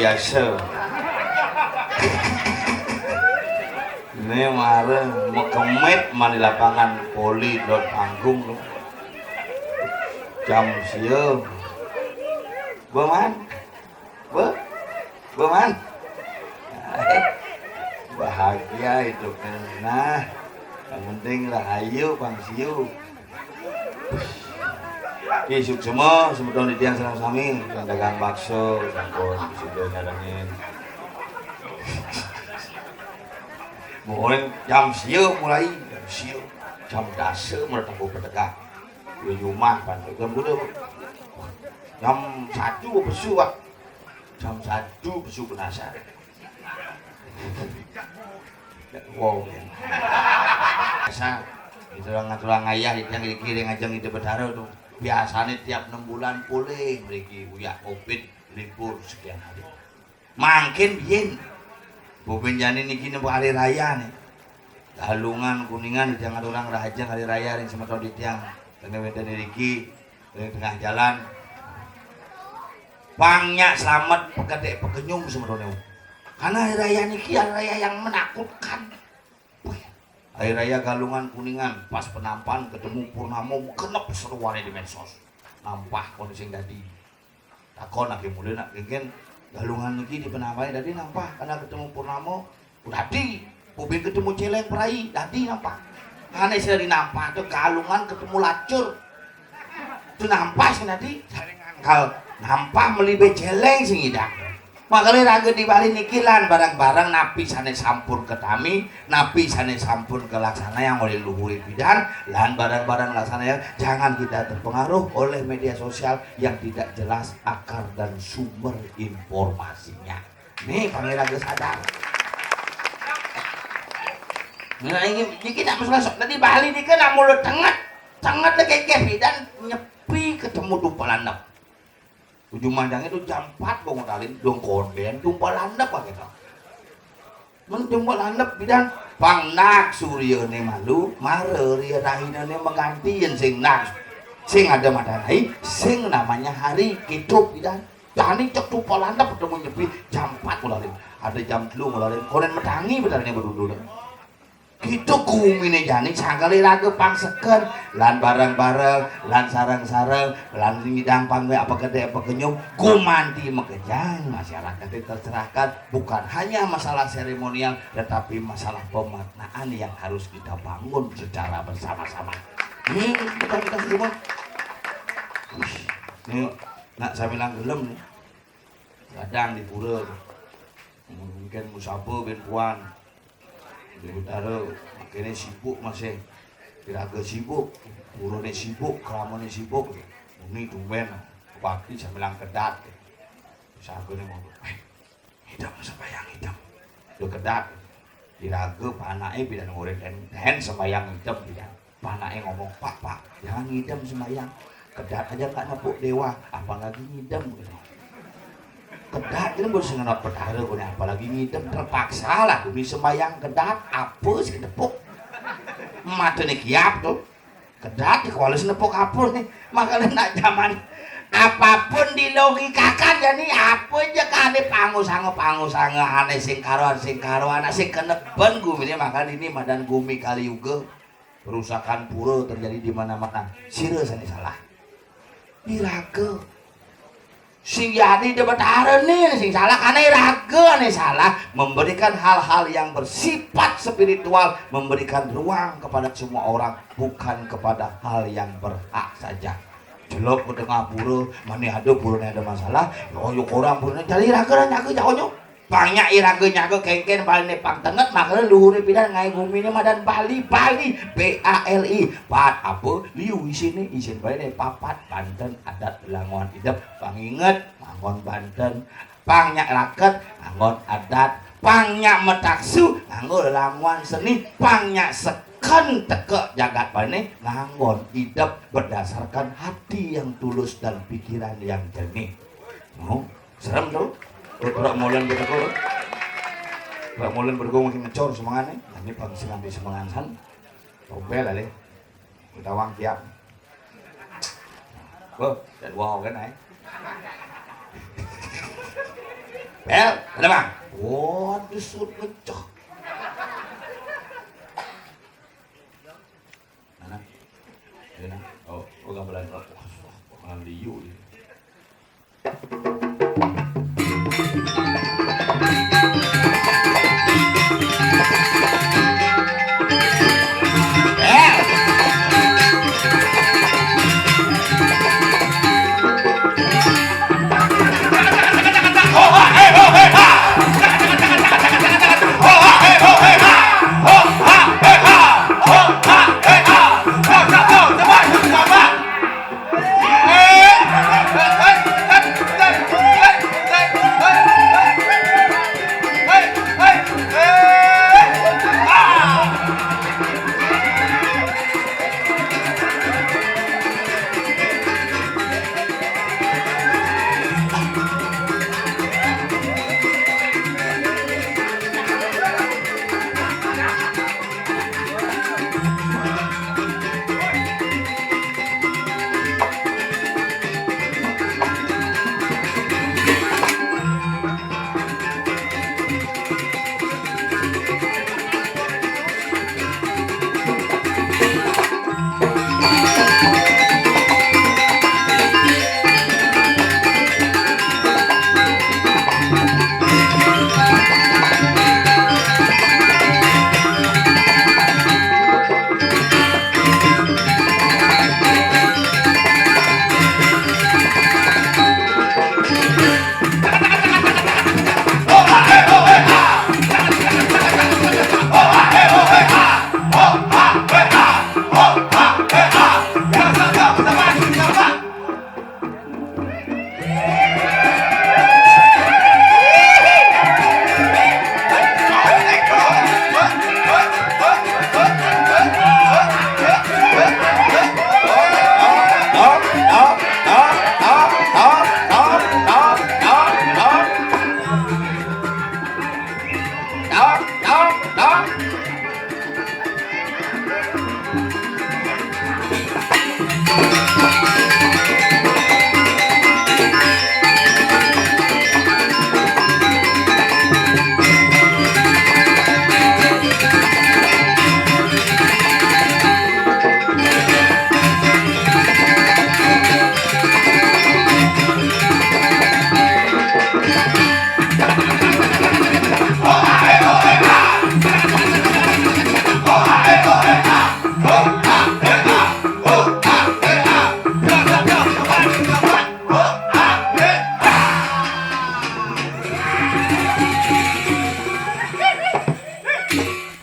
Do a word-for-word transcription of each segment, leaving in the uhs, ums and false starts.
Biasa. Ini mara mekemit mani lapangan poli dot panggung tu. Jam sia. Beman? Be? Beman? Bahagia itu kan. Nah, yang penting lah ayo bang siu. Isuk semua, semeton di tiang senang sami, tukang dagang bakso, sampun, sudah nyarengin. Mulai jam sia mulai, jam sia, jam dasa mulai tunggu petegak. Di rumah kan, jam kuda, jam satu besu, Pak. Jam satu besu penasar. Wow. Biasa, itu orang ngatur ayah, itu yang kiri ngajeng itu betara tu. Biasanya tiap enam bulan pulih, mereka uyak covid, libur sekian hari. Mangkin biyen. Boben jani niki nempuh hari raya nih. Galungan Kuningan, jangan orang raja hari raya ring semeton di tiang. Tengah wenten niki, ring tengah jalan. Pang nyak slamet pekedek pekenyum semeton. Karena hari raya niki hari raya yang menakutkan. Wih, hari raya Galungan Kuningan, pas penampan ketemu Purnamo, genep seruane di medsos. Nampah kon sing dadi. Takon ake mulih nak kengken Galungan niki dipenampani dadi nampah karena ketemu Purnamo. Dadi, Bobin ketemu Celeng Prai, dadi nampah. Ane sing dadi nampah tu Galungan ketemu Lacur. Tu nampah sing dadi. Kal nampah meli be Celeng sing idang. Makane raga di Bali niki lan barang-barang napi sane sampun ketami, napi sane sampun kelaksanayang oleh luhur pidan, lan barang-barang laksanayang jangan kita terpengaruh oleh media sosial yang tidak jelas akar dan sumber informasinya. Nih, kami raga sadar. Nah, ini, ini kita harus masuk. Tadi Bali niki nak mulut tenget, tenget lagi pidan nyepi ketemu dumpalan. Ujung mandange tu jam empat bangun alin, dong konden, jumpa landep kake tau. Men jumpa landep bidan, pang nak suryane malu, mara ria rahinane mengganti yen sing nak. Sing ada madanai, sing namanya hari, kitu bidan. Jani cek jumpa landep ketemu nyepi, jam empat bangun alin. Ada jam telu bangun alin, konden medangi bidan ne bedudune. Gitu gumine jani sangkal iraga pang seken, lan bareng-bareng, lan sareng-sareng, lan ngidang pang apa gede apa kenyum, gumanti makejang masyarakat itu terserahkan bukan hanya masalah seremonial tetapi masalah pemaknaan yang harus kita bangun secara bersama-sama. Hmm, kita kita semua. Wih, nih, nak samilang gelem nih. Kadang di pura. Mungkin musaba ben puan. Di utara, makanya sibuk masih. Iraga sibuk, purane sibuk, kramane sibuk. Muni tumben, bakti samilang kedat. Sagane ngomong, "Eh, idem sembahyang idem." Lu kedat. Iraga panake bidan ngurit ten, ten sembahyang idem bidan. Panake ngomong, "Pak, Pak, jangan ngidem sembahyang. Kedat aja nggak nepuk dewa, apalagi ngidem," gitu. Kedat ini baru sengenot petara, kone apalagi ngidem, terpaksa lah, demi sembahyang kedat, apa sih nepuk? Matane kiap tuh. Kedat di kuala nepuk apa nih? Makanya nak zaman apapun dilogikakan, jadi apa aja kane pangusanga-pangusanga, ane sing karuan, sing karuan, sing keneben gumine, makanya ini madan gumi Kali Yuga. Perusakan pura terjadi di mana-mana. Sira sane salah? Iraga. Sing jadi de betara ne, sing salah karena iraga ne salah memberikan hal-hal yang bersifat spiritual, memberikan ruang kepada semua orang, bukan kepada hal yang berhak saja. Jelek ke tengah pura, mana ada pura ada masalah, yo yo orang pura jadi iraga dan jaga jauhnya. Pang nyak iraga nyaga kengken baline pang tenget, makane luhure pidan ngae gumine madan Bali, Bali, B A L I. Pat apa? Liu isine, isin baline papat, banten, adat, langon idep. Pang inget, langon banten. Pang nyak raket, langon adat. Pang nyak metaksu, nganggo langon seni. Pang nyak seken teka jagat baline, langon idep berdasarkan hati yang tulus dan pikiran yang jernih. Mau? Serem tu. Pura-pura molen berego. Pura molen berego makin ngecor semangane. Ini pang sing ambil semangan san. Tompel ale. Kita wang tiap. Oh, dan wow kan ai. Bel, ada, Bang? Waduh, sut pecah. Mana? Ini, nah. Oh, oh, gamelan rokok. Wah, wah, wah, liu ini.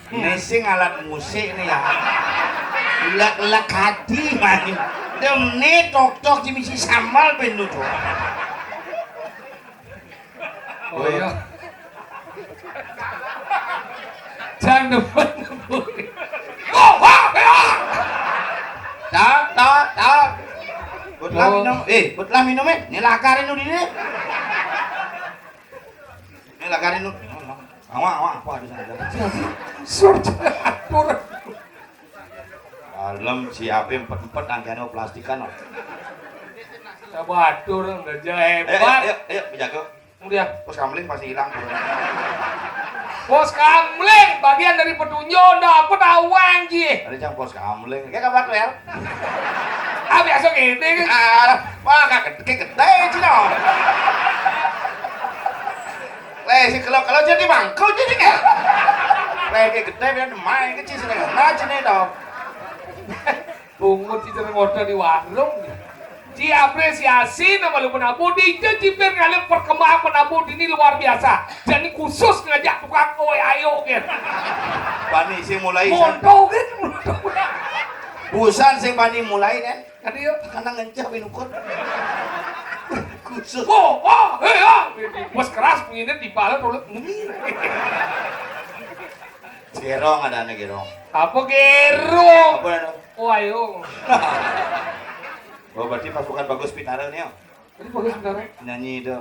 Ini sing alat musik nih ya. Lek-lek hati main. Demne tok-tok di misi sambal ben lu tuh. Oh iya. Jangan demen. Oh, wah, ya. Tak, tak, tak. Buatlah Oh. minum. Eh, buatlah minum eh. Ini lakarin udah ini. Ini lakarin udah. Awak, awak, apa ada sana? Sur catur. Dalem si Abi empet-empet angkane plastikan. Cabatur, udah Ayo, hebat. ayo, ayo, penjaga. Udah. Pos kamling pasti hilang. Pos kamling, bagian dari petunjuk, ndak apa tahu anjir. Ada cang pos kamling. Kayak kabar tuh ya. Ah, biasa gini kan. Ah, wah, gak gede, gede, Cino. Leh, si kalau, kalau jadi mangkuk jadi kan. Leh, kayak gede, biar main kecil sini. Nah, sini dong. Pungut si jeneng order di warung. Diapresiasi nama lu penabuh, di itu cipir ngalih perkembangan penabuh ini luar biasa. Jadi khusus ngajak tukang kowe ayo gitu. Bani sing mulai san. Monto gitu, monto. Busan sing bani mulai kan. Kan yuk. Karena ngencah binukut. Khusus. Oh, oh, hei, oh. Bos keras punyanya di pala tuh. Gerong ada anak gerong. Apa gerong? Apa ada? Oh, ayo. Oh, berarti pasukan Bagus Pitara nih, oh. Ini Bagus Pitara. Nyanyi itu.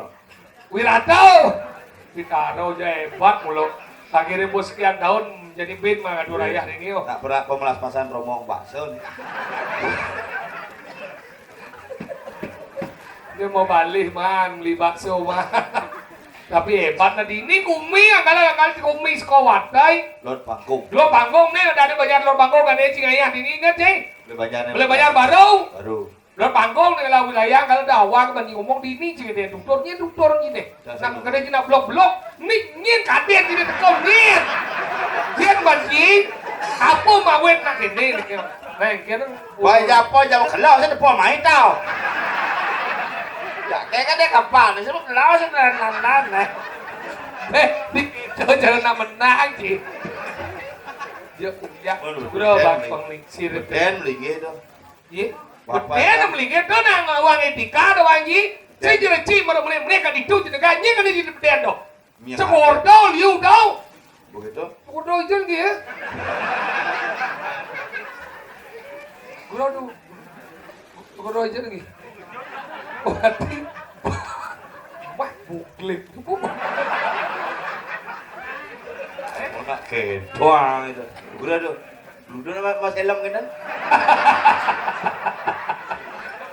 Wirata. Pitara aja hebat mulu. Akhirnya bos sekian tahun jadi band mah aduh rayah ini, oh. Tak pernah pemelas pasan romo bakso nih. Dia mau balik man, beli bakso man. Tapi hebat nah dini kumi, angkal angkal kumi saka Watai. Lot Bangkung. Lot Bangkung nih, ada ada banyak Lot Bangkung kan, cing ayah dini inget, cing. Beli banyak. Beli banyak baru. Baru. Lot Bangkung nih lah wilayah, kalau ada awak kan ngomong dini, cing dia doktornya doktor gini. Nah, kada cina blok-blok, nih nyin kaden gini tekong nyin. Nyin banci, apa mawet nak ini nih. Nah, kira. Wah, ya apa jauh kelau, saya depan main tau. Ya, kayak kan dia kapal, nih sebut kelau saya nan nan nih. Eh, di itu jalan nak menang sih. Dia kuliah, Waduh, bro, beden bang nih. Penglingsir itu. Beden linggih tuh. Iya. Bapak beden yang melinggih tuh nang uang etika tuh, Wan Ji. Saya jereci mereka mereka itu jenegah nyi kan di beden tuh. Semordo liu tau. Begitu. Semordo ijo lagi ya. Guru aduh. Semordo ijo lagi. Berarti wah buklik. Ora kedoang itu. Guru aduh. Udah nama Mas Elem kena.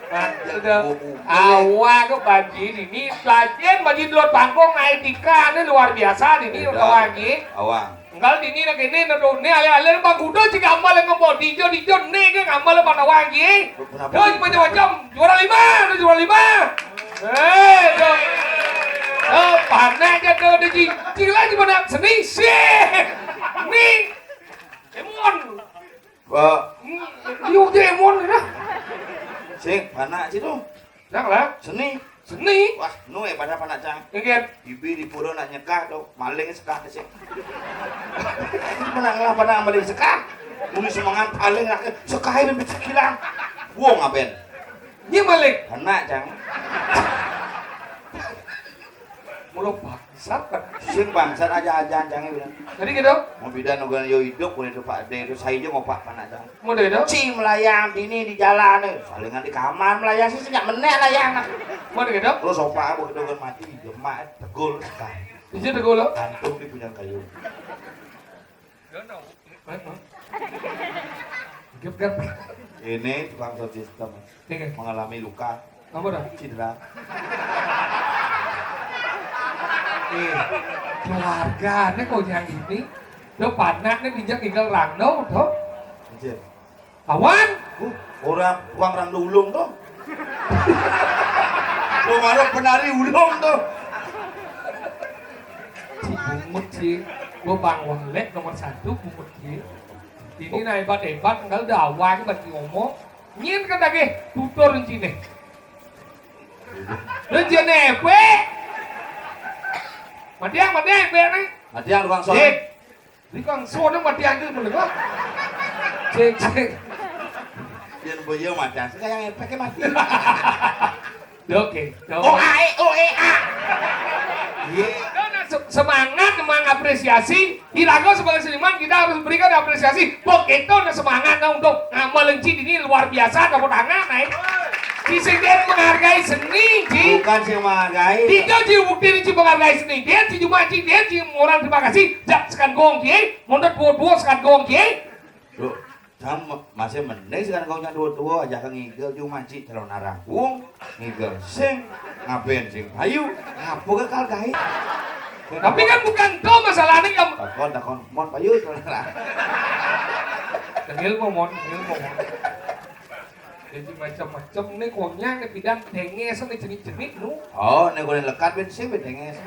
Nah, udah. Awak tuh banjir ini, pelajaran banjir luar panggung naik tiga ini luar biasa ini. Udah. Awak ini. Awak. Enggak ini nak ini nak ini alir-alir bang kuda cik amal yang ngebot dijo dijo nih kan amal apa awak ini. Kenapa? Tuh macam-macam juara lima, tuh juara lima. Eh, tuh. Oh, panas aja tuh di cik lagi mana seni sih. Nih. Emon. Ba, liu je mon dah. Sing, panak situ. Nang lah. Seni. Seni. Wah, nu eh pada panak cang. Nggih. Ibi di pura nak nyekah tu, maling sekah tu sing. Menang lah panak maling sekah. Muni semangat paling nak sekah ini bisa kilang. Wong aben. Dia maling. Panak cang. Mula bangsat kan. Sing bangsat aja-aja jangan bilang. Jadi gitu. Mau bidan ugan yo hidup boleh tu Pak De tu saya je ngopak panak jangan. Mau gitu. Cing melayang dini di jalan ni. Salingan di kamar melayang sih sejak menek layang. Mau gitu. Terus opak apa kita ugan mati, lemak tegul sekali. Bisa tegul lo. Gantung di punya kayu. Gep, gep. Ini tukang sound system. Iya. Mengalami luka. Apa dah? Cedera. Eh, keluarga ni kau yang ini. Lo panak ni bijak tinggal randau tu. Anjir. Awan. Uh, orang uang randau ulung tu. Lo baru penari ulung tu. Si bungut si. Gua bang walek nomor satu bungut si. Ini na hebat-hebat, enggak ada awang bagi ngomong. Nyin kan lagi tutur rencine. Rencine epe. Matiang, matiang epe ni. Matiang tukang son. Cek. Di tukang son matiang tu menengah. Cek, cek. Yang boyo matiang, sekarang epe ke mati. Oke, oke. O A E, O E A. Iya. Karena se- semangat mengapresiasi, Iraga sebagai seniman kita harus berikan apresiasi. Begitu ada semangat nah, untuk ngamal lenci ini luar biasa tepuk tangan naik. Ci sing dia menghargai seni, Ci. Bukan sing menghargai. Tidak Ci bukti ini Ci menghargai seni. Dia Ci cuma Ci dia Ci orang terima kasih. Jak sekan gong Ci. Mundur dua-dua sekan gong Ci. Loh, Sam, masih mending sekarang kau nyang tua-tua aja kan ngigel cuma cik calon arang wong ngigel sing ngapain sing payu apa kekal gaib. Tapi kan bukan itu masalahnya kamu. Takon takon mon payu calon arang. Tengil mon, tengil mon. Jadi macam-macam nih konya nih bidang denges nih jenis-jenis nu. Oh, nih gue lekat ben sih ben denges.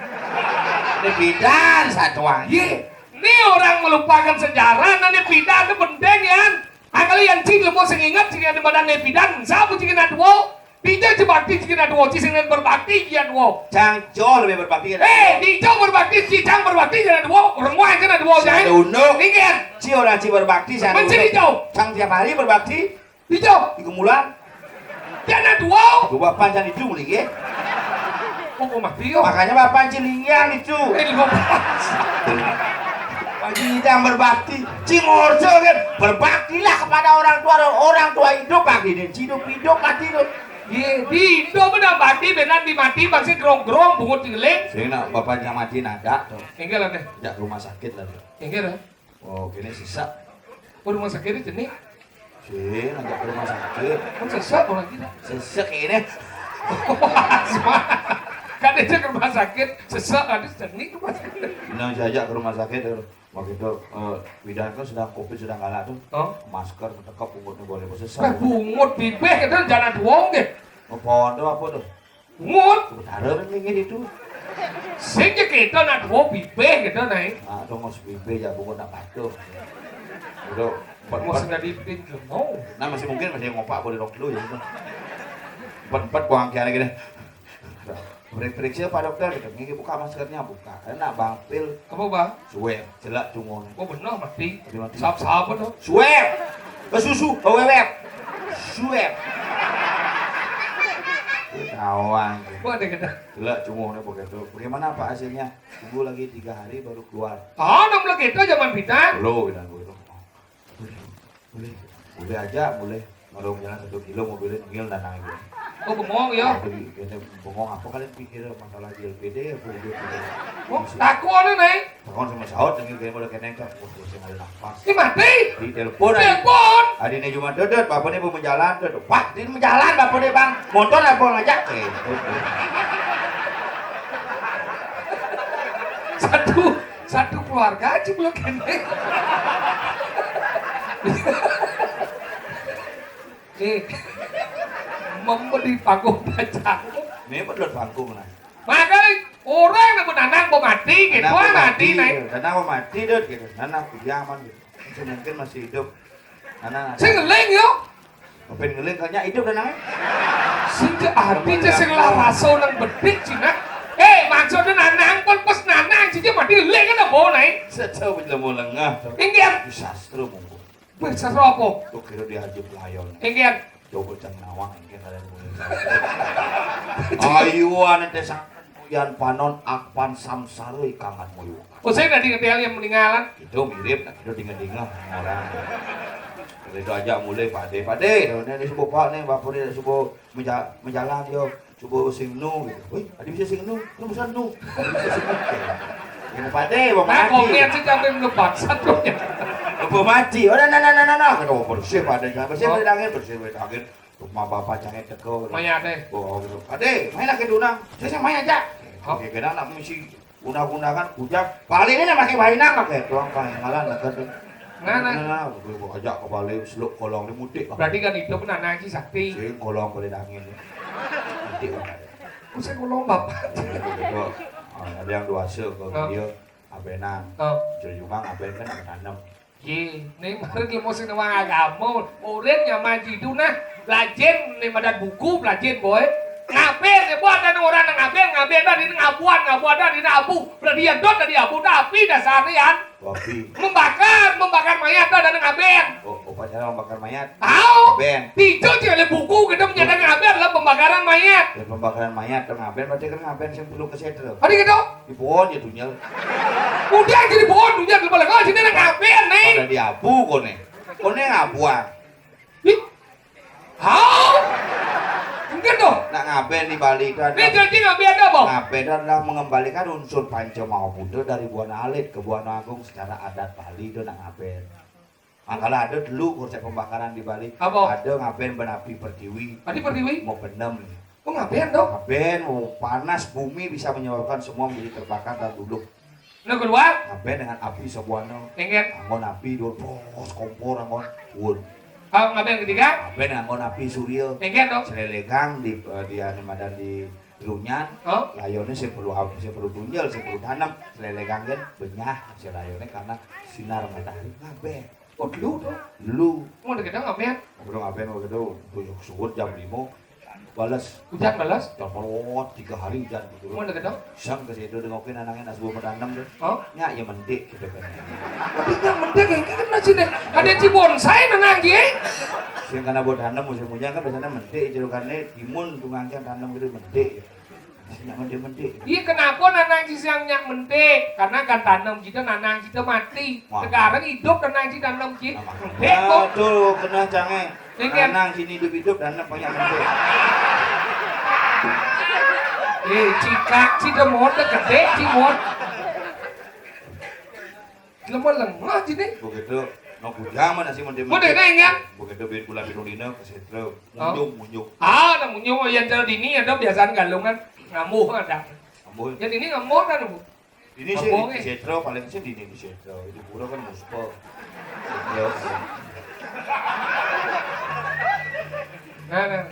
Ini bidan satuan. Iya. Ini orang melupakan sejarah, nah ini bidan itu penting ya. Angkali yang cing lemo sing ingat cing ada badan nepidan, siapa cing kena dua? Pinjau cing bakti cing kena dua, cing sing berbakti cing dua. Cang jauh lebih berbakti. Eh, pinjau berbakti cing cang berbakti cing dua, orang wah cing dua cang. Ada unduk. Ingat. Ci orang ci berbakti sana. Mencari jauh. Cang tiap hari berbakti. Pinjau. Tiga bulan. Dia anak dua. Dua panjang itu muli ya. Oh, mati yo. Makanya bapak cing lingian itu. Eh, lima belas. Bagi kita yang berbakti, cing orjo kan berbaktilah kepada orang tua, orang tua hidup bakti dan hidup hidup mati tuh. Iya, di Indo benar mati benar di mati masih gerong-gerong bungut di geling. Sing nak bapaknya mati nada tuh. Enggak lah deh. Jak rumah sakit lah tuh. Enggak lah. Oh, kene sesak. Oh, rumah sakit itu nih. Sing ajak ke rumah sakit. Kan sesak orang kita. Sesak ini. Kan aja ke rumah sakit, sesek, ada seni rumah sakit. Nah, saya ajak ke rumah sakit, eh, waktu itu, eh, bidan kan sedang covid, sedang galak tuh. Oh. Masker, tekep, punggutnya boleh bersesek. Bah, bungut bibih kita jangan tuong deh. Apa tuh, apa tuh? Bungut. Sementara kan kayak gitu. Sing je kita nak tuong bibih kita naik. Ah, tuh ngos bibih ya, bungut nak batuk. Udah, empat, empat. Mau. Nah, masih mungkin masih ngopak boleh rok dulu ya. Empat, empat buang kian lagi deh. Periksa Pak Dokter gitu. Ini buka maskernya, buka. Karena Bang Pil. Apa, Bang? Suwe, celak cungo. Oh, benar mati. Mati, mati. Sap-sap tuh. Suwe. Ke susu, ke wewer. Suwe. Kawan. Wah, ada kena. Celak cungo nih begitu. Bagaimana Pak hasilnya? Tunggu lagi tiga hari baru keluar. Ah, enam belas kita zaman kita. Belum, bilang gue itu. Boleh, boleh, boleh aja, boleh. Kalau jalan satu kilo mobilnya nengil dan nangis. Oh, bengong ya? Tapi ini bengong apa kalian pikir masalah di L P D apa itu? Oh, takut nih, Neng. Takut sama saut nengil kayak udah kena kan. Wah, gue sih ada nafas. Ini mati. Di telepon aja. Telepon. Adine cuma dedet, bapaknya mau menjalan, dedet. Wah, dia menjalan bapaknya, Bang. Motor apa ngajak? Eh, itu. Satu, satu keluarga aja belum kena. Eh, memberi panggung panjang. Ini betul panggung, nah. Makanya orang yang menanang mau mati, gitu, anak mau mati, mati, naik. Anak mau mati, dot, gitu. Anak kuliah aman, gitu. Masih mungkin masih hidup. Anak, anak. Sing ngeling, yo. Apa ngeling, kayaknya hidup dan naik. Sing ke hati, cek sing lah rasa nang bedik, Cina. Eh, maksudnya nanang, pun pas nanang, sing mati ngeling kan apa, naik? Sejauh belum mau lengah, tuh. Inggih. Di sastra, monggo. Wis, sastra apa? Tuh kira diajak pelayon. Inggih. Coba cang nawang, inggih kalian boleh. Ayo, ane tesakan, yan panon, akpan samsara, ikangan moyo. Oh, saya tadi ngetel yang meninggalan. Itu mirip, nah, itu dingin-dingin orang. Kalau itu aja mulai, Pak De, Pak De, ini, ini subuh Pak nih, Bapak ini subuh menja-, menjalan, yo. Coba sing nu gitu. Wih, ada bisa sing nu, lu bisa nu. Ada bisa sing nu. Ini Pak De, Bang Mati. Nah, kopi aja sampai ngebangsat, bro, ya. Bang Mati, oh, nah, nah, nah, nah, nah, nah. Aduh, bersih Pak De, bersih, oh, Pak De, bersih Pak De. Rumah bapak cangnya teko. Mayat, eh. Oh, gitu. Pak De, main lagi dulu, Nang. Saya, saya main aja. Oh. Oke, kena nak misi. Undang-undangan, kujang. Balik ini nak pakai mainan, pakai tuang, pakai malah, nak kata. Nah, nah. Nah, nah, gue ajak ke balik, seluk kolong, dia mudik. Berarti kan itu pun anak si sakti. Sing kolong boleh dangin. Mudik, Bang. Usah kolong, Bapak. Gitu. Ah, ada yang dua se ke, oh, dia, abenan. Oh. Jadi juga ngaben kan, aben tanem. Ye, nih mari lemo sing nawang agama. Urip nyaman jitu nah. Lajin nih madan buku, lajin, boy. Ngaben, ya, buat ada orang nang ngaben, ngaben dah, ini ngabuan, ngabuan dah, ini abu. Berarti ya dot tadi abu, tapi dasarnya, Yan. Api. Membakar, membakar mayat dah, dan ngaben. Oh, upacara membakar mayat. Tahu? Ngaben. Tiga sih ada buku, kita menyatakan ngaben adalah pembakaran mayat. Ya, pembakaran mayat, tuh ngaben, berarti kan ngaben sing perlu ke settle. Ada gitu? Di pohon ya, dunia. Udah jadi pohon, dunia, kalau balik, oh, sini ada ngaben, nih. Ada di abu, kone. Kone ngabuan. Ih. Hau? Mungkin tuh. Nak ngaben di Bali itu adalah, ini jadi ngaben apa? Ngaben itu adalah mengembalikan unsur Panca Maha Buddha dari Buana Alit ke Buana Agung secara adat Bali itu nak ngaben. Mangkala ada dulu konsep pembakaran di Bali. Apa? Ada ngaben ben api pertiwi. Api pertiwi? Mau benem nih. Oh, ngaben dong? Ngaben, mau panas bumi bisa menyebabkan semua menjadi terbakar dan duduk. Nah, kedua? Ngaben dengan api sebuah no. Ingat. Anggon api dua, bos, kompor anggon. Wun. Ah, ngaben ketiga? Ngaben anggon api surya. Ingat dong. Selelegang di, eh, di anu madan di Runyan. Oh? Layonnya sing perlu api, sing perlu tunjel, sing perlu tanam. Selelegang kan benyah, si layonnya karena sinar matahari. Ngaben. Oh, dulu tuh. Dulu. Mau deket ngapain? Udah ngapain waktu itu? Tuh, subuh jam lima. Balas. Hujan balas? Jam empat, tiga hari hujan gitu. Mau deket dong? Sang ke situ dengokin anaknya, nak subuh bertanam tuh. Oh? Nyak ya mendik gitu kan. Tapi nyak mendik ya, kan masih deh. Ada si bonsai nang nanggi. Sing karena buat tanam musim hujan kan biasanya mendik, celukannya timun tuh ngangkat tanam gitu mendik. Nyak mendik-mendik. Iya, kenapa nanang si siang nyak mendik? Karena kan tanam kita, nanang kita mati. Wah. Sekarang hidup nanang si tanam kita. Nah, mendik, kok. Aduh, kena cange. Ini kan. Nanang sini hidup-hidup, tanam banyak mendik. Eh, cikak, si demon, gede, si mon. Lemah-lemah sini. Begitu, no kujang mana sih mendik-mendik. Mau deh, neng, ya? Begitu, bin bulan binung dina, ke sentral. Oh. Munjuk, munjuk. Ah, ada munjuk. Yang cara dini, ada biasaan galungan. Ngambuh ada. Ngambuh. Jadi ini ngambuh kan, Bu? Ini sih ngambuh, di eh. Setro, paling sih di, di Setro. Di Pura kan muspa. Setro. Nah, nah.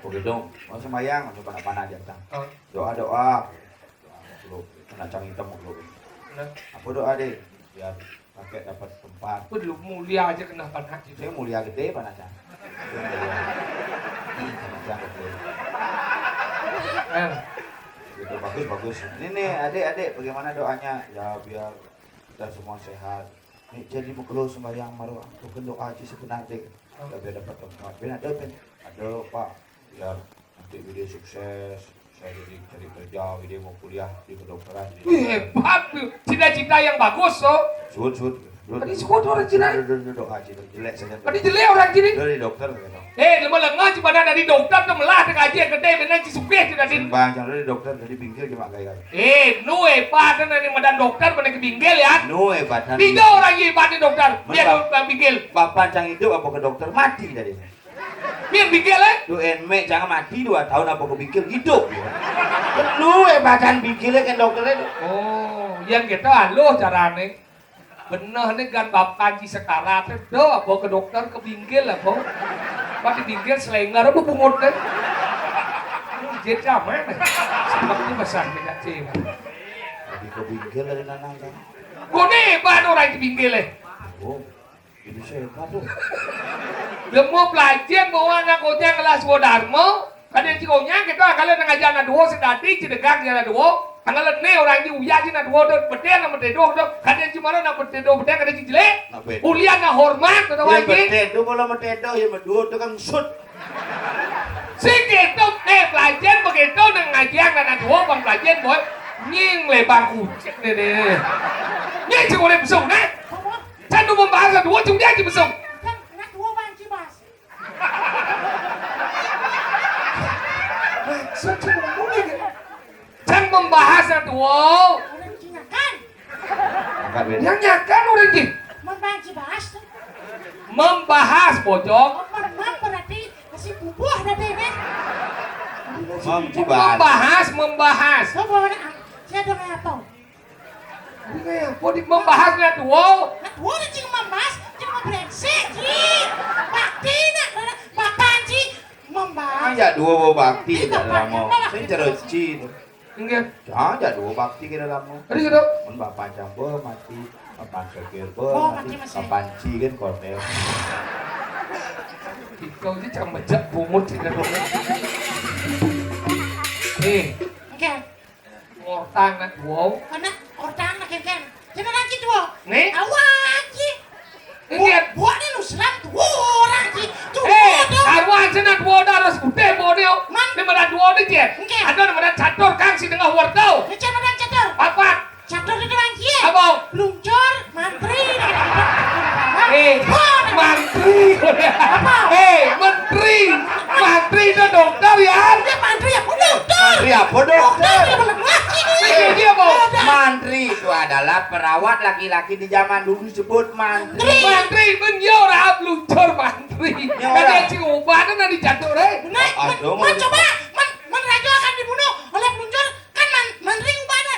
Oke dong, mau sembahyang, mau coba apa aja, Cang. Oh. Doa, doa. Lu kena cang hitam lu. Nah. Apa doa deh? Biar pakai dapat tempat. Waduh, mulia aja kena panah gitu. Saya mulia gede, panah cang. Panah cang gede. Eh. Gitu, bagus, bagus. Ini nih, adik-adik, bagaimana doanya? Ya, biar kita semua sehat. Nih, jadi mau keluar sembahyang maruah. Bukan doa aja sebenarnya. Ya, biar dapat tempat. Biar ada, Ben. Ada, Pak. Biar nanti Widya sukses, saya jadi cari kerja, Widya mau kuliah di kedokteran. Wih, hebat tuh. Cita-cita yang bagus, so. Suut, suut. Tadi suut orang Cina. Doa Cina. Jelek saja. Tadi jelek orang Cina. Dari dokter, gitu. Eh, lemah-lemah, cuma dari dokter tuh melah, ada gaji yang gede, benar, ci sugih, tidak di. Sembang, jangan dari dokter, dari pinggir, cuma gaya. Eh, nu hebat, kan, dari madan dokter, mana ke pinggir, ya? Nu hebat, kan. Tiga orang hebat di dokter, biar orang pinggir. Bapak cang hidup apa ke dokter? Mati tadi. Mir bingkil, eh? Tuh, en mek jangan mati dua tahun apa kebingkil hidup, ya. Lu, eh, badan bingkilnya kan dokternya tuh. Oh, yang kita aluh carane. Bener nih kan bapak ji sekarat, eh, do, apa ke dokter ke bingkil apa? Pati bingkil selenger apa bungut deh. Jit kamen. Sebab ini besar tidak cewek. Jadi ke bingkil dari nanang kan. Kone hebat orang ke bingkil, eh. Oh. Ini sehat tuh. Lemu pelajian bawa anak ojang kelas dua Darmo. Kadang ci onyang kita kalau nang aja anak dua sedadi ci degang anak dua. Anggal ne orang ji uya ji anak dua tuh betul nama tedoh tuh. Kadang ci mana nama tedoh betul kadang ci jelek. Kuliah nak hormat tuh. Iya, wajib. Betul tuh kalau mau tedoh ya berdua tuh kan sut. Sing gitu, eh, pelajian begitu nang ngajian anak dua bang pelajian boy. Nying lebar kucing deh deh. Nying ci boleh besung, eh? Can nu membahas dua cung dia aja besok. Kan anak dua banci bas. Maksud cuma ngomong ya. Can membahas dua. Orang cingakan. Angkat, Win. Yang nyakan orang ji. Membanci bas tuh. Membahas bojong. Oh, mem berarti masih bubuh ada deh. Membahas. Membahas, membahas. Saya dengar apa? Ini kayak apa di membahasnya tuh? Nah, gua udah cing membahas, cing mau brengsek, cing. Bakti nak, bapak cing membahas. Aja dua bawa bakti. Ih, tidak bapak lama. Saya cereci. Enggak. Aja dua bakti kita lama. Tadi gitu. Mun bapak campur mati, bapak sekir pun mati, mati masih. Bapak ci kan kornel. Kau ini cang mejak bungut sih kan. Eh. Enggak. Ortang nak wow. Anak ortang nak kengkeng. Jangan lagi tuh. Nih? Awak ji. Ini buat ni lu selam tuh orang ji. Tuh. Eh, arwah aja nak dua dah harus putih bawa dia. Man. Ni mana dua ni je. Oke. Ada ni mana catur kang si tengah wortel. Ni catur dan catur. Apa? Catur itu orang ji. Apa? Luncur, mantri. Eh, mantri. Apa? Eh, menteri. Mantri itu dokter ya. Ya mantri apa dokter? Mantri apa dokter? Dokter yang lagi. Iya, dia mau. Mantri itu adalah perawat laki-laki di zaman dulu disebut mantri. Mantri. Mantri, ben ya orang luncur mantri. Ya, kan orang. Dia cing ubahnya nanti jatuh, eh. Nah, aduh, men, men, coba, men, men raja akan dibunuh oleh peluncur, kan man, mantri ubahnya.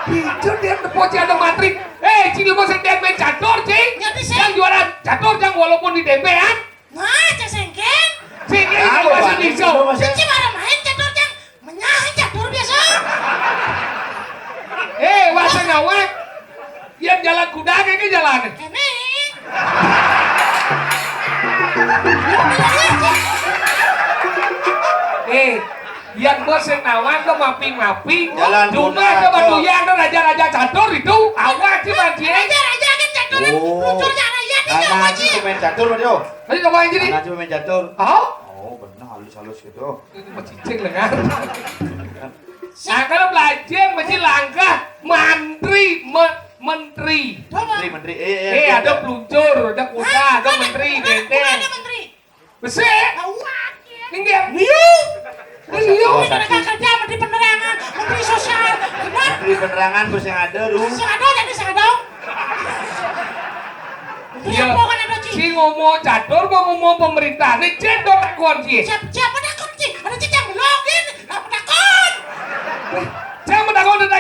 Picut dia tepo ci ada mantri. Eh, cing lu mau sedek main catur, cing. Jadi, yang juara catur, yang walaupun di tempean. Nah, cek sengkeng. Sengkeng tahu, masih Pak, bisa. Cing, cing ada main catur, cang. Menyah catur biasa. Eh, wasa ngawak. Yang jalan kuda kayak jalan. Kene. Eh, yang bos yang nawar tuh mapi-mapi. Jalan kuda. Cuma coba tuh yang ada raja-raja catur itu, awak sih, Bang, Ji. Raja-raja kan catur. Oh. Luncur cara iya, nah, ngaji pemain catur, Mas, yo. Tadi coba aja nih. Ngaji pemain catur. Oh? Oh, benar, halus-halus gitu. Ini mah cicing lengan. Nah, kalau belajar mesti langkah mantri, me-, menteri. Menteri, menteri. Eh, eh, eh, ada peluncur, ada kuda, ada menteri, benteng. Ada menteri. Besik. Awak, ya. Minggir. Liu. Liu. Ini kena kerja menteri penerangan, menteri sosial. Benar? Menteri penerangan, bos yang ada, lu. Sing ada, jadi sing ada. Iya. Menteri apa kan ada, Ci? Si ngomong catur, mau ngomong pemerintah. Ini cendol tak kuat, Ci. Siap, siapa dah kau, Ci?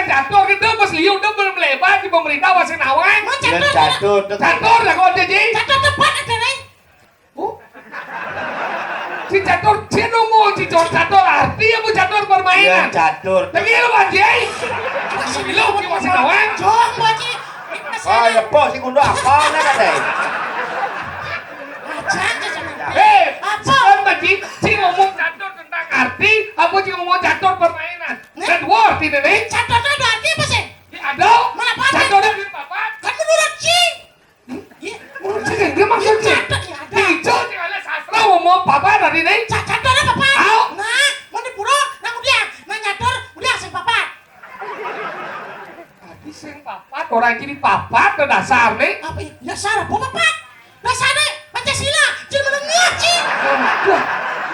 Catur gedé pas liu dé belum lebar di pemerintah masih nawang. Mun catur. Catur, catur lah kok ada, Ji. Catur tepat ada, Rai. Oh. Si catur, si nunggu si catur, catur arti apa catur permainan? Ya, catur. Lagi lu, Pak Ji. Lu, si masih nawang. Jong, Pak Ji. Oh, ya, po, si kundo apa, nah, katanya? Aja, aja, aja. Eh, apa? Kan tadi si ngomong catur tentang arti, apa si ngomong catur permainan? Nah. Kan word ini nih. Catur itu ada arti apa sih? Ya, ada. Mana apa? Catur itu apa? Kan menurut si. Iya. Menurut si, dia maksud si. Catur ya ada. Hijau si oleh sastra ngomong apa tadi nih? Ca-, catur apa, Pak? Au. Nah, mana pura, nah, udah, nah, catur, udah, sing papat. Tadi sing papat, orang jadi papat, dasar nih. Apa ya? Dasar apa, Pak? Dasarnya Pancasila, jadi menengah, Ci. Wah,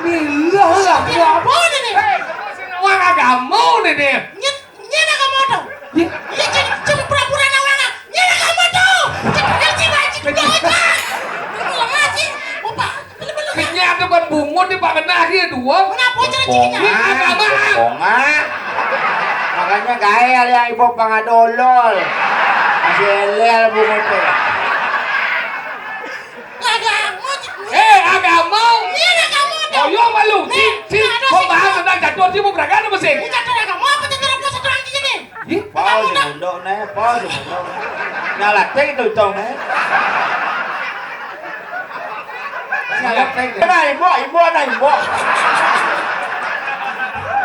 milah lah, ya, apa nih, nih? Hei, kamu sing nawang agama nih, nih. Nyet, nyet agama tuh. Iya. Iya, jadi, jadi pura-pura nawang, ah. Nyet agama tuh. Jadi ngaji, ngaji, ngaji. Menengah, Ci. Bapak. Kayaknya ada ban bungut di pangenah ya dua. Kenapa cara cirinya? Bonga, bonga. Makanya gael ya ibu pangadolol. Masih elel bungutnya. Agama. Eh, agama. Iya, agama. Oh, yo malu. Nih, si, si, nah, ada kok si bahas tentang catur, si mau berangkat apa sih? Ini catur agama apa catur apa satu lagi ini? Ih, pau si mundok, nih, pau si mundok. Nyalah, cek itu, Cong, nih. Nyalah, cek itu. Nah, ibu, ibu, nah, ibu.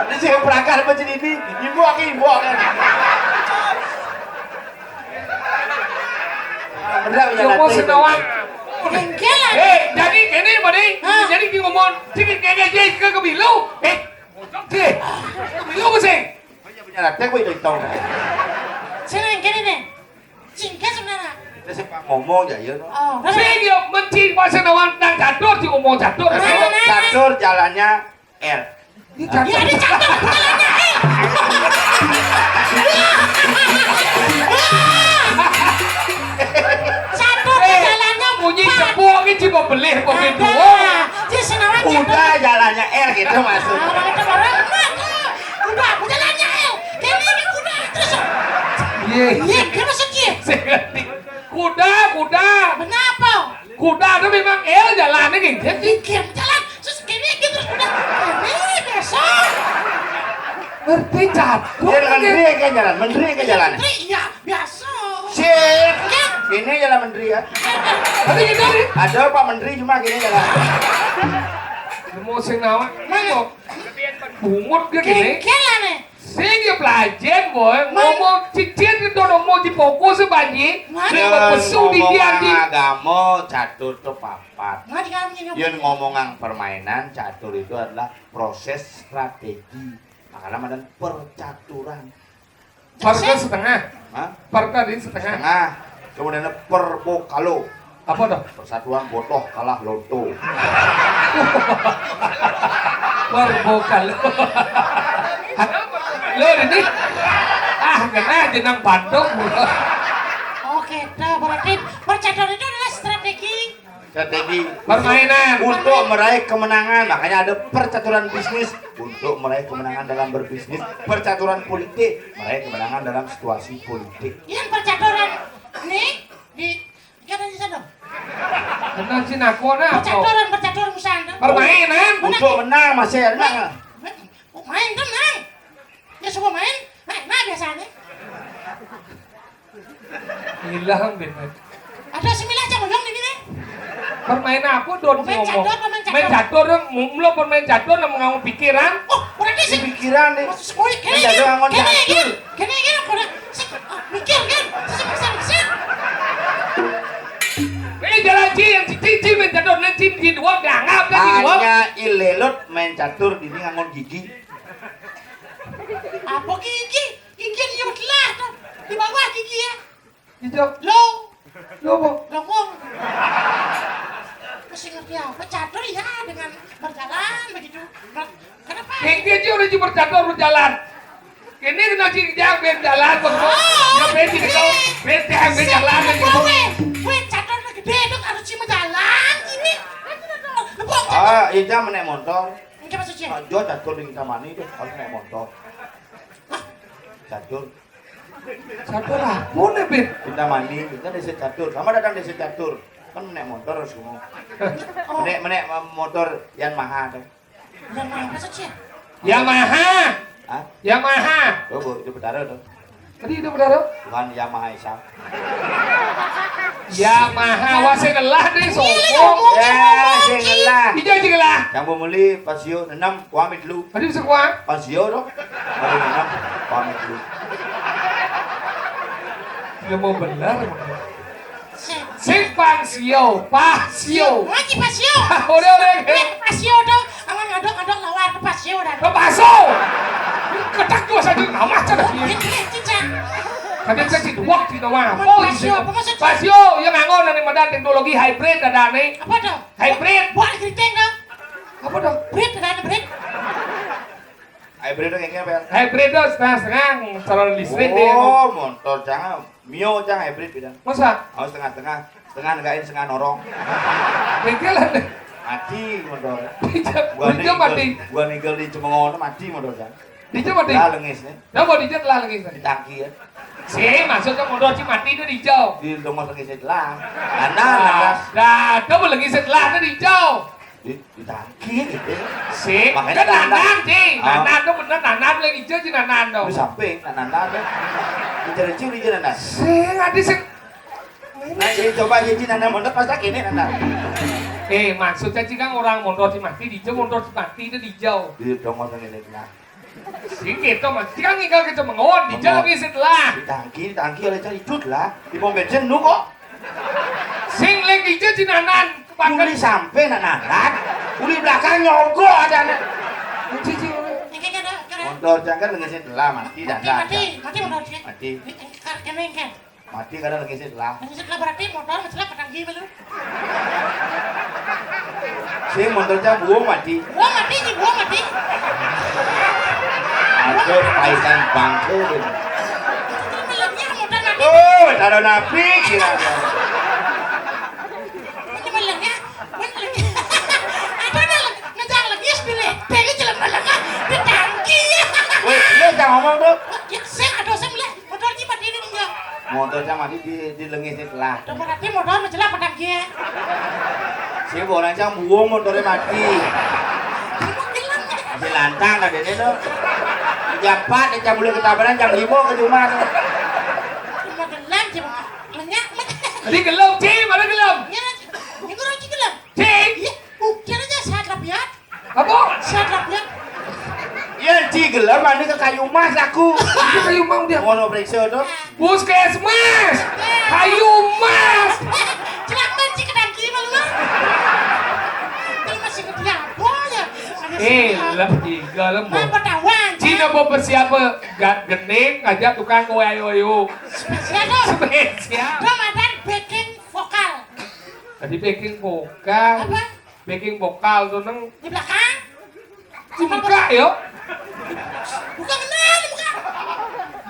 Ini sih perangkat apa jadi ini? Ibu, aku ibu, kan. Bener, ya, ibu, sing nawang. Jengkel, ah. Eh, jadi gini, Madi. Hah? Jadi gini ngomong, sini kayak aja ke kemilu. Eh, sih. Kemilu apa sih? Punya, punya latih, gue itu tahu. Sini, gini nih. Singkat sebenarnya. Kita sempat ngomong ya, ya, no. Oh, sing ya, mencing pasal nawang nang catur, si ngomong catur. Nah, nah, nah. Catur jalannya L. Ini catur. Ya, ini catur jalannya L. Catur jalannya bunyi cepu, ini coba beli, begitu. Ada. Dia senawan catur. Udah jalannya L gitu maksudnya. Nah, orang itu orang mah tuh. Udah, udah jalannya L. Kene ini kuda terus. Iya. Iya, dia masuk dia. Kuda, kuda. Kenapa? Kuda itu memang L jalannya gitu. Mikir jalan. Terus kene iki terus kuda. Kene biasa. Ngerti catur. Dia menteri ke jalan, menteri ke jalan. Menteri, iya, biasa. Sip. Iya. Ini jalan menteri ya. Tapi gitu nih. Ada Pak Menteri cuma gini jalan. Mau sing nawang. Mana? Bungut dia gini. Kengkel aneh. Sing ya pelajen, boy. Ngomong cicit itu ngomong di fokus banji. Mana? Dia pesu di dia di. Ngomong agama catur tuh papat. Mana di kamu ini? Yang ngomongan permainan catur itu adalah proses strategi. Makanya ada percaturan. Perta setengah. Hah? Perta di setengah. Setengah. Kemudian perbokalo. Apa tuh? Persatuan botoh kalah loto. Perbokalo. Lo ini. Ah, kena jenang Bandung. Oke, tuh berarti percaturan itu adalah strategi. Strategi permainan untuk meraih kemenangan. Makanya ada percaturan bisnis untuk meraih kemenangan dalam berbisnis, percaturan politik meraih kemenangan dalam situasi politik. Yang percaturan nih di, kan di sana. Kenal si Nakona apa? Percaturan, percaturan misalnya. Permainan. Untuk menang masih enak. Main, main kan main. Ya semua main. Nah, nah biasanya. Hilang deh. Ada sembilan aja belum ini nih. Permainan apa don? Main catur, main catur. Main catur dong, mumlo permain catur nang nganggo pikiran. Oh, berarti sih. Pikiran deh. Maksud gue, kene iki, kene iki, kene iki, kene iki, mikir kan? Sing bisa, bisa. Eh, jalan Ci, yang Ci, Ci, Ci, main catur, nang Ci, Ci, dua, dianggap, Ci, dua. Hanya ilelut main catur, ini nganggo gigi. Apa gigi? Gigi liwat lah tuh. Di bawah gigi ya. Itu. Lo. Lo apa? Lo ngomong. Mesti ngerti apa? Catur ya dengan berjalan begitu. Ber-, kenapa? Gigi aja udah bercatur berjalan. Ini kena gigi jangan berjalan, Bang. Oh, ya, ben gitu. Ben jangan berjalan begitu. Weh, weh, catur gede itu harus cuma jalan ini. Ah, itu menek motor. Enggak maksudnya. Ah, jo catur di kita mani itu harus naik motor. Hah? Catur. Catur apa né, Bit? Kintamani, kan désa catur. Sama datang désa catur. Kan menék motor harus ngomong. Menék, menék motor Yamaha tuh. Yamaha apa sih, Cik? Yamaha. Hah? Yamaha. Tuh, Bu, itu Betara tuh. Tadi itu Betara? Bukan Yamaha Esa. Yamaha, wah sing ngelah deh, sombong. Ya, sing ngelah. Ijo sing ngelah. Yang mau beli Pasio enam, pamit dulu. Tadi bisa kuat. Pasio dong. Baru enam, pamit dulu. Dia mau benar. Sing Pangsio, Pasio. Lagi Pasio. Udah, udah, oke. Eh, Pasio dong. Aman ngadok-ngadok lawar ke Pasio dah. Ke Paso. Ketak dua saja nama aja dah. Ini, ini, cincang. Kadang saya sih dua di nama. Aman Oh, Pasio, gitu. Apa maksud? Pasio, yang nganggo nang madan teknologi hybrid ada nih. Apa tuh? Hybrid. Buat keriting dong. Apa tuh? Brit, ada brit. Hybrid tuh kayaknya apa ya? Hybrid tuh setengah-setengah, calon listrik deh. Oh, motor jangan. Mio cang hybrid bidang. Masa? Oh, setengah-setengah. Setengah negain, setengah norong. Bengkelan deh. Mati motor. Dijam, Gua dijam nigel, mati. Gua nigel di Cemengono, mati motor cang. Dijam mati. Lah lengis nih. Dah mau dijam lah lengis nih. Di tangki ya. Sih, maksudnya motor si mati itu dijam. Di dongos lengis itu lah. Kanan, Nah, atas. Dah, kamu lengis setelah itu dijam. Di, di tangki gitu. Sih, Makanya kan nanan. Nanan sih. Ah. Nanan tuh bener nanan lagi hijau sih nanan tuh. Di samping, nanan tuh. Dicari-cari aja nanan. Sih, ada sih. Nah, jadi coba aja Cina, nah, mondok pas lagi ini, nah. Eh, maksudnya sih kan orang mondok di mati, di hijau mondok di mati itu di hijau. Di dongos ini, nah. Sing gitu, Mas. Sing kan ninggal ke Cemengon, di hijau Cemengon. Lagi setelah. Di tangki, di tangki oleh cari cut lah. Di pom bensin nu kok. Sing lagi hijau sih nanan. Uli sampai nak nanan. Uli belakang nyogok ada anak. Cici. Motor jangan dengan setelah mati dan Mati, mati, mati motor dia. Mati. Ini kan, kan, kan. Mati kadang lagi setelah. Lagi setelah berarti motor setelah petang gini lu. Sing motor cang buang mati. Buang mati, ini buang mati. Aduh, paisan bangku gitu. Itu malamnya motor mati. Oh, taruh napi kira. Ini malamnya, malamnya. Apa dah? Ngejang lagi, pilih. Tadi jelema lengah, di tangki. Woi, lu jangan ngomong tuh. Ya, saya ada, saya melihat. Motor ki mati ini dia. Motor cang mati di, di lengis setelah. Tuh berarti motor mencelah pedang dia. Si orang cang buang motornya mati. Dia mau gelang. Di lantang ada ini tuh. Jam empat nih, cang mulai ketabaran, jam lima ke rumah tuh. Cuma gelang, cuma lenyap. Tadi gelem, Ci, mana gelem? Ya, ini orang ci gelang. Ci. Iya, ukiran aja sehat lah, Pian. Apa? Sehat lah, Pian. Iya, ci gelang, mana ke kayu emas aku. Itu kayu mau dia. Mau periksa tuh. Puskesmas. Kayu emas. Celaka ci kedang gini malu mah. Kalau masih ke dia apa ya? Ada Eh, sih. Lah tiga lem. Apa tawan? Cina mau bersiap ga-, gening aja tukang kue ayo ayo. Spesial dong. Spesial. Ramadan backing vokal. Tadi backing vokal. Apa? Backing vokal tuh neng. Di belakang. Buka ya. Buka benar, buka.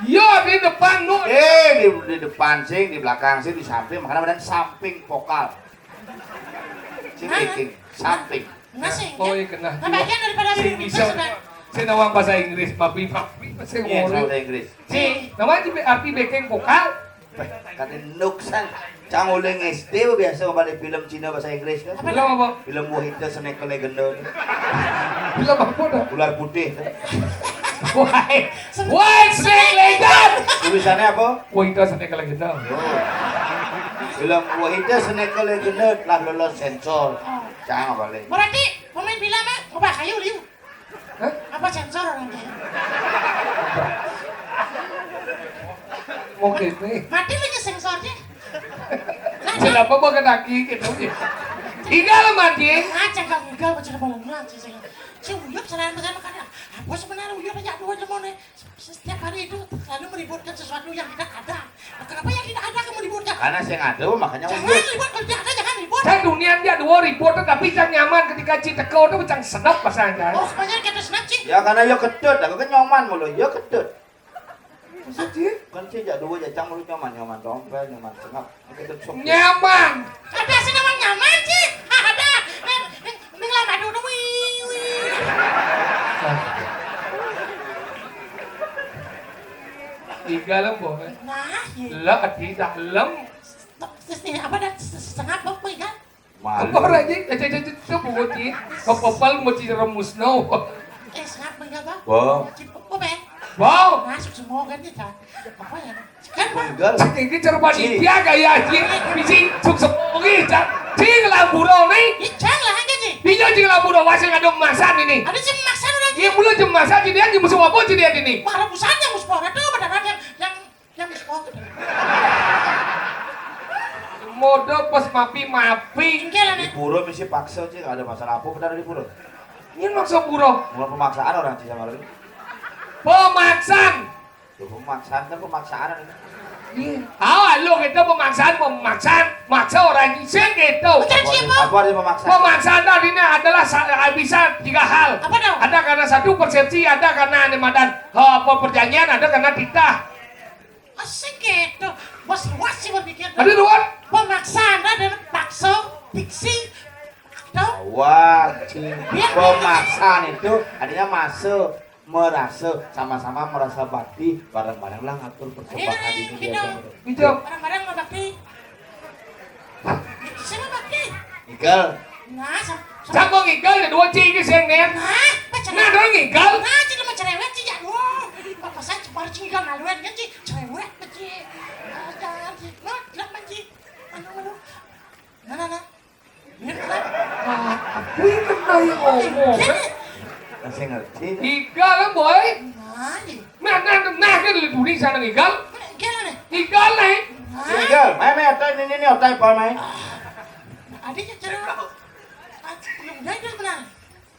Iya, di depan nu. Eh, di, di depan sih, di belakang sih, di samping, makanya badan samping vokal. Sing Hah? Backing, samping. Enggak sih. Oh, iya kena. Nah, bagian daripada Sing bisa. Saya nawang bahasa Inggris, papi, papi, bahasa Inggris. Iya, bahasa Inggris. Si, nama aja arti backing vokal. Kata nuksan. Cang uling S D biasa balik film Cina bahasa Inggris kan. Film apa? Film Wahita Snake Legend. Film apa dah? Ular putih. Why? Why Snake Legend? Tulisannya apa? Wahita Snake Legend. Oh. Film Wahita Snake Legend telah lolos sensor. Cang balik. Berarti pemain film mah ubah kayu liu. Hah? Apa sensor orangnya? Mungkin nih. Mati lagi sensornya. Kenapa mau kena kaki gitu? Tinggal mati. Ah, cengkak tinggal baca kepala mati saya. Si Uyut selain pesan makanan. Apa sebenarnya Uyut aja dua lemon nih? Setiap hari itu selalu meributkan sesuatu yang tidak ada. Nah, kenapa yang tidak ada kamu ributkan? Karena saya ngadu, makanya Jangan ribut. Ribut, kalau tidak ada jangan ribut. Kan dunia dia dua ribut, tapi yang nyaman ketika cinta kau tuh macam sedap pasangan. Oh, kebanyakan kita senang sih. Ya karena ya ketut, aku kan nyoman mulu, ya ketut. Maksud sih? Kan sih jak dua jajang mulu nyoman, nyoman dompet, nyoman sengap. Ketut sok. Nyaman. Ada sih nama nyaman sih. Ada. Ning lah madu tuh wih wih. Ih, Galem, Boy. Nah, iya. Lah, di dalem. Terus ini apa dah? Setengah apa, Boy, kan? Malu. Apa ora iki? Aja, aja, aja, aja, bungut iki. Kepepel mesti remusno. Eh, sengap, Boy, apa? Bo. Apa, Boy? Bo. Masuk semua kan kita. Apa ya? Kan, Boy? Enggak. Cek iki cara panitia gaya iki. Bisi sukses iki, Cak. Sing lamburo ni. Iya, jangan lah, aja sih. Iya, sing lamburo, wah, sing ada emasan ini. Ada sih emasan udah. Iya, mulai jam emasan, jadi yang musuh apa, jadi ini? Wah, rebusannya musuh apa? Aduh, beneran yang, yang, yang musuh apa? Modal pas mapi-mapi. Enggak lah, Nek. Di pura mesti paksa, Cik. Ada masalah apa benar di pura? Ini maksud pura. Mulai pemaksaan orang, Cik, sama orang. Pemaksaan. Loh, pemaksaan kan pemaksaan ini. Iya. Tahu lo kita pemaksaan, pemaksaan, maksa orang sing gitu. Apa, apa arti pemaksaan? Pemaksaan tadi ini adalah sa-, bisa tiga hal. Apa tuh? Ada karena satu persepsi, ada karena ane madan, eh, apa perjanjian, ada karena titah. Ah, sing gitu. Bos, wah sih berpikir. Ada dua. Pemaksaan ada paksa, fiksi. Tahu? Wah, cing. Iya. Pemaksaan itu artinya masuk. Merasa, sama-sama merasa bakti, bareng-bareng lah ngatur persembahan ini gitu. Hijau. Bareng-bareng mau bakti. Siapa bakti? Igal. Nah, sa-, sa-, siapa ngigal ya dua cing sing nih? Nah, pacar. Nah, dong ngigal. Nah, cing mau cerewet cing ya. Wah, apa saya cepat cing igal maluan kan cing cerewet cing. Ajar cing. Nah, kenapa cing? Anu, anu. Nah, nah, nah. Nah, aku ini kena yang ngomong. Masih ngerti. Igal, Boy. Nah, nah, nah, nah, kan lu duri sana ngigal. Ngigal nih. Ngigal nih. Ngigal, main, main, otai, ini, ini, otai, Boy, main. Adiknya cerewet. Ah, belum jadi, belum kenal.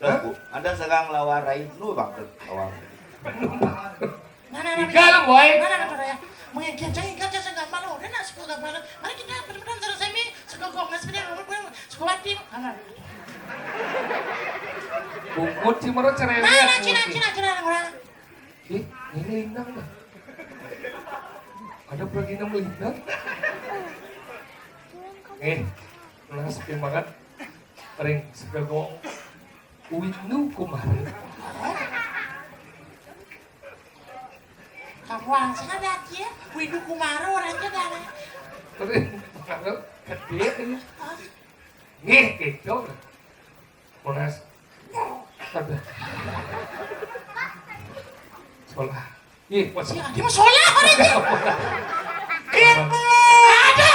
Loh, Bu, Anda sedang lawan Rai Nu, Bang, lawan. Nah, nah, nah, igal, Boy. Nah, nah, nah, nah, ya. Mengejek, saya igal, saya nggak malu. Dia nggak suka nggak malu. Mari kita berteman sama Semi, suka gong, nggak sebenarnya, ngomong, ngomong, suka wati. Nah, nah. Bungut sih, menurut cerewet. Nah, nah, Cina, Cina, Cina, orang. Ih, ini Lindang dah. Ada pergi nama Lindang? Eh, nah, sepi banget. Ring, suka gong. Wisnu Kumar. Kamu langsung ada aja, Windu Kumaro orangnya gak ada. Tapi Kumaro gede ini. Hah? Nggih, gitu. Monas. Ada. Sekolah. Nggih, Mas. Ya, dia mau sekolah apa aja? Ada.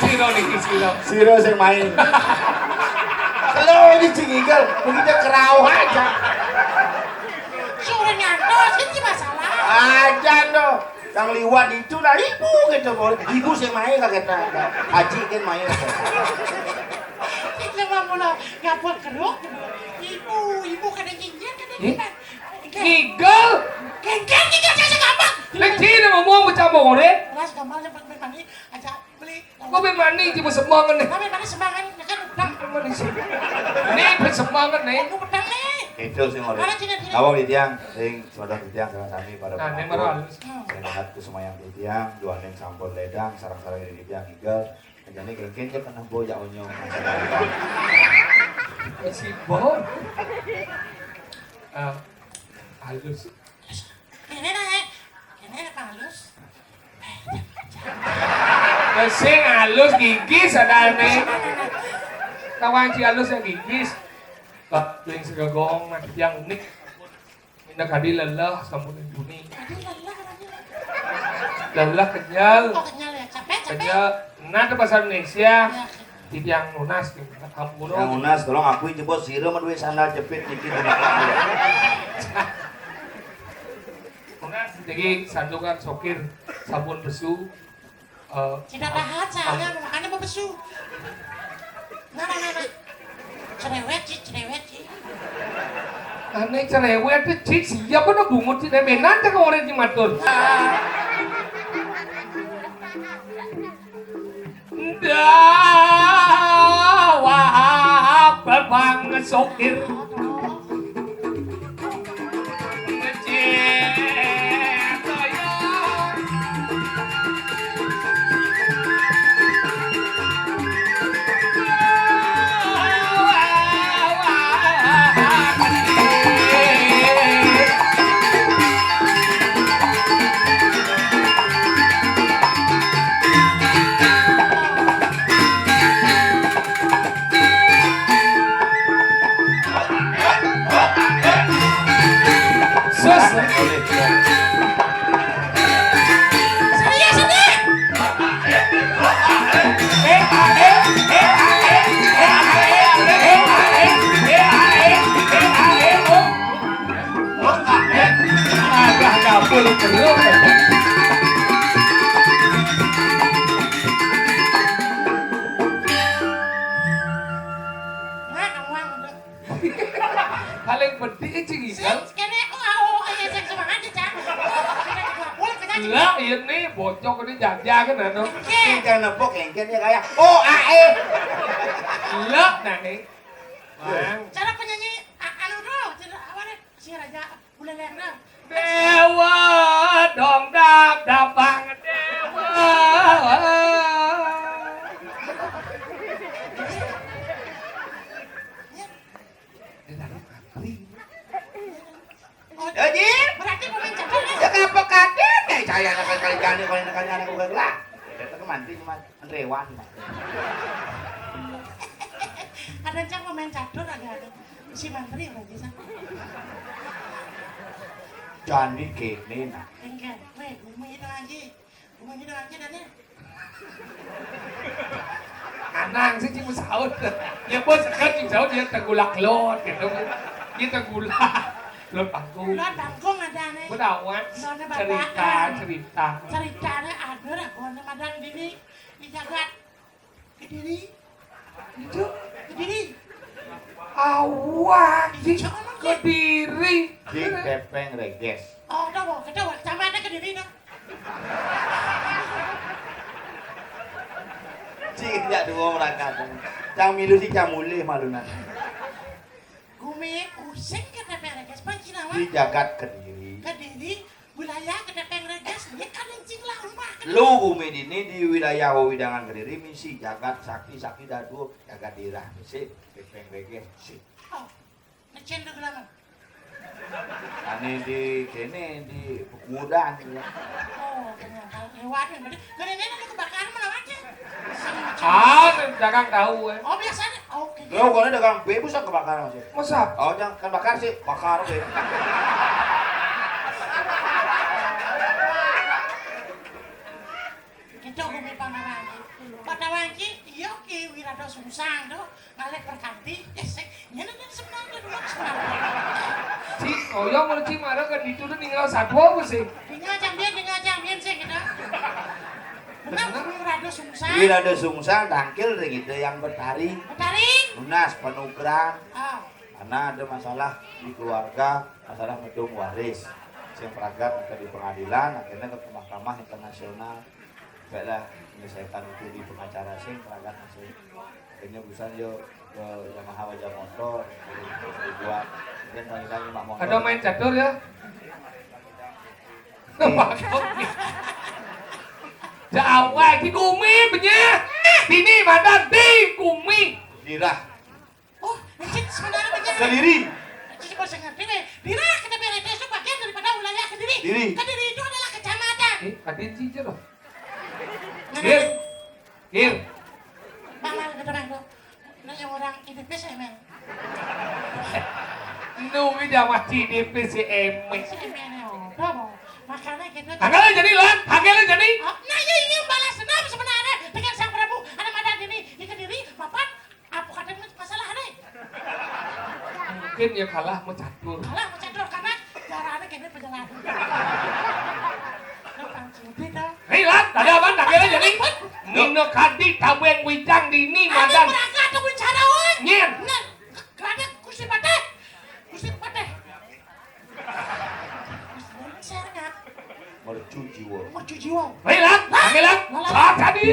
Siro niki, siro. Siro sing main. Kalau ini cing igal, begitu kerauh aja. Sore ngantos, ini masalah. Aja no. Yang liwat itu nah ibu gitu, Bol. Ibu sing main lah kita. Haji kan main lah. Kita mah mula ngapa keruk. Ibu, ibu kada nyinyir, kada nyinyir. Ngigal. Ngigal, ngigal, saya gampang. Lek cina ngomong macam orang. Ras gampang, cepat main mandi. Aja beli. Kok ben mani cuma semangan nih. Tapi mani semangan, ya kan, utang. Mani sih. Nih, ben semangan nih. Aku utang nih. Itu sih, Ngorek. Mana cina, cina? Awak di tiang, sing, semadang di tiang, sareng sami, para. Nah, ini baru halus. Sing rahat ku semayang di tiang, dua neng sampun ledang, sarang-sarang di tiang, igal. Jadi kengken cek kena boyak onyong. Si Bo. Ah, halus. Ini nah, eh. Ini apa halus? Sing halus gigis ada nih. Kawan si halus yang gigis. Pak, paling segagong, nanti yang unik. Minta kadi lelah, sambut Juni. Kadi lelah, kadi lelah. Lelah, kenyal. Oh, kenyal ya, capek, capek. Kenyal. Nah, itu bahasa Indonesia. Ya. Di tiang nunas, gitu. Hampura. Yang nunas, tolong akui jebos sira maduwe sandal jepit niki. Nunas, jadi santungan sokir, sabun besu, eh, tidak tahan, saya makanya mau besu. Nah, nah, nah, nah. Cerewet, Ci, cerewet, Ci. Ane cerewet, Ci, siapa no bungut, Ci, nemenan cek orang Ci matur. Ndah, wah, babang sokir. Boleh. Paling penting, Cing Ical. Sing, kene, oh, oh, oh, iya, sing semangat, Cang. Oh, kita ke dapur, kita ke Lah, iya nih, bocok ini jajakan, anu. Oke. Sing jangan nepuk, engken ya, kayak, "Oh, ae." Lah, nah, nih. Mang. Cara penyanyi, a-, anu tuh, cara apa nih? Si Raja Buleleng tuh. Dewa, dong, dap, dapang, dewa. Ya. Ya, Ji? Berarti pemain catur, ya? Ya, kenapa kaget? Ya, saya anak kali gani, kalau anak anak gue lah. Kita ke mandi cuma rewan. Ada cang pemain catur, ada, ada. Si mantri, berarti, Sang. Jadi kene, nah. Enggak, weh, gue mau itu lagi. Gue mau itu lagi, dan ya. Anang sih, Cing, saut. Ya, bos, kan, Cing, saut, dia tengulak lot, gitu. Dia tengulak. Lot panggung. Lot panggung ada nih. Bedawan. Lotnya cerita, babaan. Cerita. Ceritanya ada lah, pokoknya madang dini di jagat Kediri. Itu? Kediri. Awak, Cing. Iya, Cing. Kediri. Cing, Kepeng Reges. Oh, udah, mau, kita, wah, sama ada Kediri, dah. Cing, ya, dua orang kadang. Cang milu si Cang mulih malunan. Gumi using ke P P R G S, Pak Cinawa. Di jagat Kediri. Kediri, wilayah ke P P R G S, ya kan yang cing lah rumah. Lu gumi dini di wilayah wewidangan Kediri, misi jagat sakti, sakti dadu, jagat dirah, misi P P R G S, misi. Oh, ngecen tuh gelaman. Ane di kene di Pekudan ya. Oh, ternyata lewat yang gede. Gede ini ada kebakaran mana aja? Ah, dagang tahu, eh. Oh, biasanya. Oke. Lo kalau dagang bebus yang kebakaran sih. Masa? Oh, jangan kan bakar sih, bakar sih. Gitu, Gumi Pangarangi. Pada wanci, iya, Ki Wirado Sungsang tuh. Ngalih perkanti, eh, sik, nyana kan sebenarnya dulu sebenarnya. Ci, oyong mun Ci mara ka ditu tuh ninggal satwa apa sih? Tinggal jam dia, tinggal jam dia sih kita. Benar, Benar. Wirado Sungsang. Wirado Sungsang tangkil ring Ida Hyang Betari. Betari. Nunas panugrahan. Ah. Karena ada masalah di keluarga, masalah ngedung waris. Sing pragat ke di pengadilan, akhirnya ke mahkamah internasional. Baiklah, menyelesaikan itu di pengacara sing, perangkat sing. Akhirnya busan yo ke Yamaha Wajah Motor, terus dibuat. Kemudian panggilan Mak Motor. Ada main catur ya? Jawa di Gumi, benyah. Dini, madan di Gumi. Dirah. Oh, cik sebenarnya benar. Kediri. Cik, cik, ngerti, weh. Dirah, kita beres itu bagian daripada wilayah Kediri. Diri. Kediri itu adalah kecamatan. Eh, kadin sih, Ciro. Nah, Gir. Gir. Bang, Bang, kita, Bang, tuh. Nah, yang orang I D P si Emen. Nu, ini sama si I D P si Emen. Si Emen, ya, udah, Bang. Makanya kita Angkal jadi, Lan. Angkal jadi. Oh, nah, ya, iya, balas dendam sebenarnya dengan Sang Prabu. Ada madan ini, di Kediri, papan, apa kata masalah nih? Mungkin ya kalah mau catur. Kalah mau catur karena caranya kena perjalanan. Gampang cuti dah. Hei, Lan, ada apa? Tadi aja nih. Mina kadi tabeng wijang dini. Ada madan. Berangkat tuh bicara, woi. Nyir. Nah, kerana kursi patah. Kursi patah. Kursi patah. Mercu jiwa. Mercu jiwa. Hei, Lan, Lan. Hei, Lan. Lan, Lan. Saat tadi.